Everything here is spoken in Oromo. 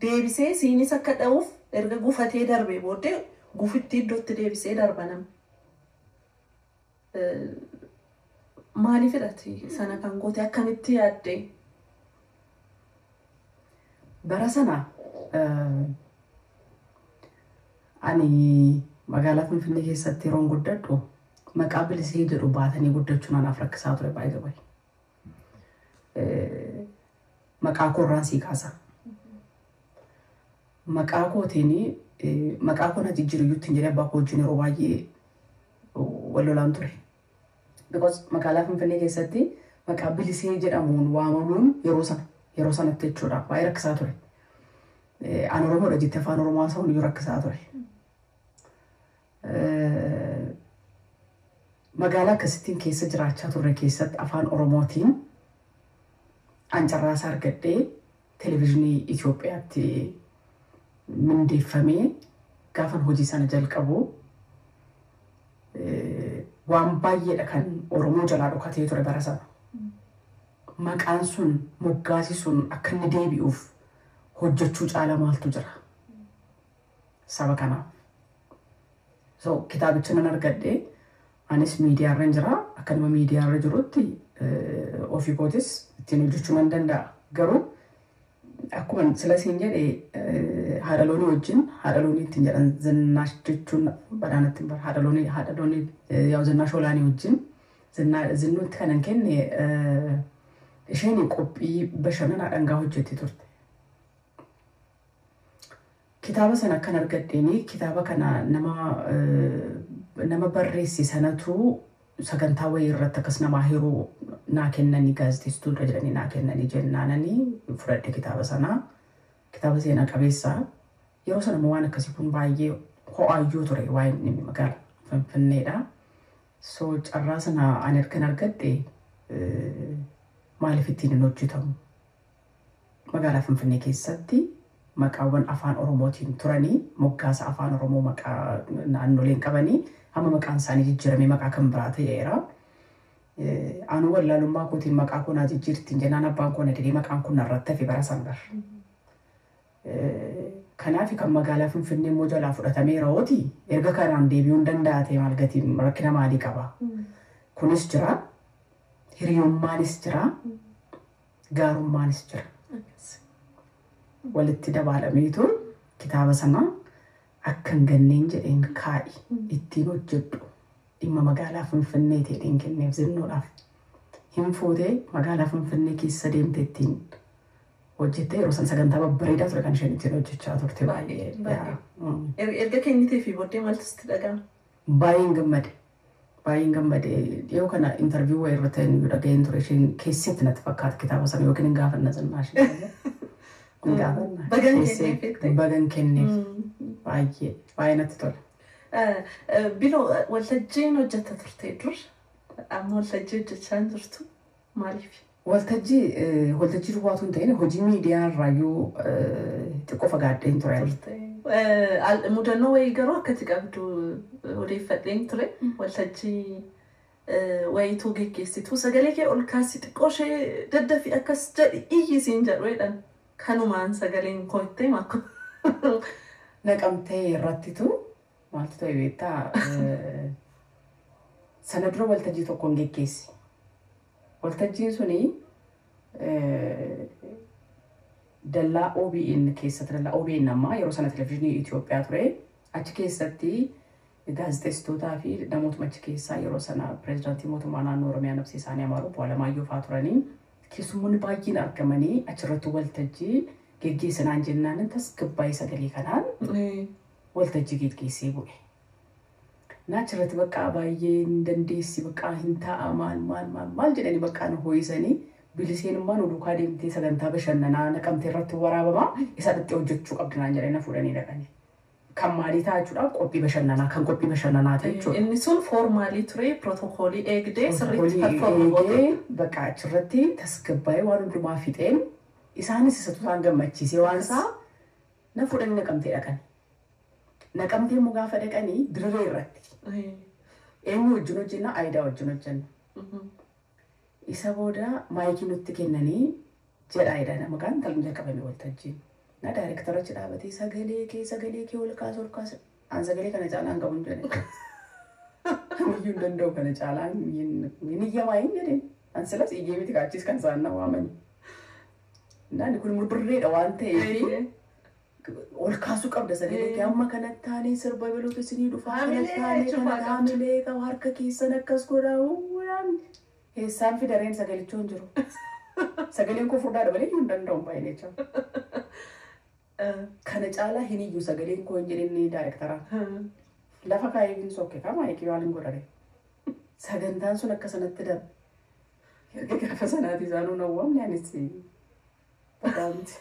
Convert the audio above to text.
Deebisee siinis akka dha'uuf erga gufatee darbee booddee gufitti iddootti deebisee darba nama. Maaliifidhati sana kan goote, akkamitti yaaddee? Bara sana ani magaalaa Finfinnee keessatti yeroon guddadhu maqaa Bilisee jedhu baatanii guddachuun anaaf rakkisaa ture baay'ee baay'ee. Maqaa koorraan sii kaasa. Maqaa kootiin maqaa koo na jijjiiriyyuutti hin jedhee abbaa koo wajjin yeroo baay'ee wal lolaan ture. Because magaalaa Finfinnee keessatti maqaa Bilisee jedhamuun waamamuun yeroo sanatti jechuudha baay'ee rakkisaa ture. An Oromoodha jettee afaan Oromoo haasa'uun iyyuu rakkisaa ture. Magaalaa akkasittiin keessa jiraachaa turre keessatti afaan Oromootiin an carraasaa argadhee televezyiinii Itoophiyaatti mindeeffamee gaafan hojii sana jalqabu waan baay'eedha kan Oromoo jalaa dhokatee ture bara sana. Maqaan sun, moggaasi sun akka inni deebi'uuf hojjechuu caala maaltu jira saba kanaaf? So kitaabicha nan argadhee, anis miidiyaarra jira. Akka nama miidiyaarra jirutti ofii kootis ittiin hojjechuu nan danda'a. Garuu akkuma sila siin jedhe, haadha loonii wajjin, haadha loonii ittiin jedhan Zinnaash jechuun badhaanatti hin bara, haadha loonii yaa'u Zinnaash Olaanii wajjin Zinnuutti kanan kenne, isheen qophii bashannanaa dhangaa hojjetti turte. Kitaaba sana akkan argadheeni kitaaba kana nama barreesse sanatu sagantaa wayii irratti akkas namaa hiruu naa kennanii, gaazexeessituudha jedhanii naa kennanii jennaananii fudhadhe kitaaba sanaa. Kitaaba seenaa qabeessaa. Yeroo sana immoo waan akkasii kun baay'ee ho'aayyuu ture, waa'een dhimmi magaalaa Finfinneedha. So carraa sana ani ergan argadhe, maaliif ittiin hin hojjetamu? Magaalaa Finfinnee keessatti maqaawwan afaan Oromootiin turanii, moggaasa afaan Oromoo maqaa naannoleen qabanii, amma maqaan isaanii jijjiiramee maqaa kan biraa ta'eera. Anuu wallaalummaa kootiin maqaa koo naa jijjiirtiin jennaan abbaan koo na didee, maqaan kun narratti hafe bara sana bar. Kanaaf kan magaalaa Finfinnee immoo jalaa fudhatameera hooti, erga kanaan deebi'uu hin danda'a ta'e maal gatiin, rakkina maalii qaba? Kunis jira. Hiriyummaanis jira. Gaarummaanis jira. Walitti dabaalameetu kitaaba sana akka hin ganneen jedheen kaa'i, ittiin hojjedhu, dhimma magaalaa Finfinnee ta'een kenneef Zinnuudhaaf. Hin fuutee magaalaa Finfinnee keessa deemte ittiin hojjette. Yeroo san sagantaa babbareedaa ture kan isheen ittiin hojjechaa turte baay'ee. Erga kennitee fi booddee maaltu sitti dhaga'ama? Baay'een gammade. Baay'een gammade. Dhiyoo kana interview wayii irratti inni dhaga'een ture, isheen keessatti natti fakkaata kitaaba sana, yookiin hin gaafanna Zinnaa ishee. Hin gaafanna. Bagan kenneef jette? Bagan kenneef. Baay'ee baay'ee natti tola. Biloo, waltajjiin hojjetta turte dur, amma waltajjii hojjechaa hin jirtu, maaliif? Waltajjii duwwaatu hin ta'in, hojii miidiyaa irraayyuu xiqqoo fagaadheen ture. Mudannoo wayii garuu akkati qabdu odeeffadheen ture. Waltajjii wayituu geggeessitu sagalee kee ol kaasi, xiqqoo ishee daddafi, akkas jedhi, iyyi siin jedhu jedhan. Kanumaan sagaleen koo itti himu. Naqamtee irrattitu maaltu ta'e beektaa? Sana dura waltajjii tokkoon geggeessi. Waltajjiin suni dallaa OBN keessatti, dallaa OBN ammaa, yeroo sana televezyiinii Itoophiyaa ture. Achi keessatti gaazexeessitootaa fi namootuma achi keessaa, yeroo sana pireezidaantii mootummaa naannoo Oromiyaa nafsi isaanii amaaru obbo Alamaayyoo fa'aa turanii, keessummoonni baay'een argamanii achirratti waltajjii geggeessinaan jennaan tasgabbaa'ee sagalee kanaan waltajjii geggeessee bu'e. Na achirratti bakka baay'ee hin dandeessi, bakka hin taa'a, maal maal maal maal jedhanii bakka nu hoo'isanii, Biliseen immoo nu duukaa deemtee sagantaa bashannanaa Naqamtee irratti waraabama isa dhattee hojjechuu qabdi naan jedhanii na fuudhanii dhaqanii. Kan maalii ta'a jechuudha? Qophii bashannanaa, kan qophii bashannanaa ta'e jechuudha. Inni sun formal ture, protocol eegdee sirriitti perform goote. Eegee bakka achirratti tasgabbaa'ee waan hundumaa fixeen, isaanis isatu isaan gammachiisee waan isaa na fuudhanii Naqamtee dhaqan. Naqamtee immoo gaafa dhaqanii dirree irratti eenyu wajjin hojjenna? Aayidaa wajjin hojjenna. Isa booda maayikii nutti kennanii jedha Aayidaan maqaan talmi jalqabame waltajjiin. Na daayirektara achi dhaabatee sagalee kee ol kaas, ol kaas. An sagalee kana caalaa hin qabu hin jedhe. Iyyuu hin danda'u, kana caalaa hin iyyamaa hin jedhe. An silas iyyee miti, kaachis kan isaan na waamani. Naan kun immoo dirreedha waan ta'eef ol kaasuu qabda sagalee kee, amma kanatti taanee sirba beluutu isinii dhufaa, kanatti taanee kana haamilee qaba, harka keessan akkas godhaa waan eessaan fidareen sagalichoo hin jiru. Sagaleen koo furdaadha malee iyyuu hin danda'u baay'ee jecha. Kana caalaa hin iyyuu sagaleen koo hin jedhinni daayirektaraa. Lafa kaa'ee hin sokke kama eekii waan hin godhare. Sagantaan sun akka sanatti darbe. Erga gaafa sanaati isaanuu na waamne, anis badaa miti.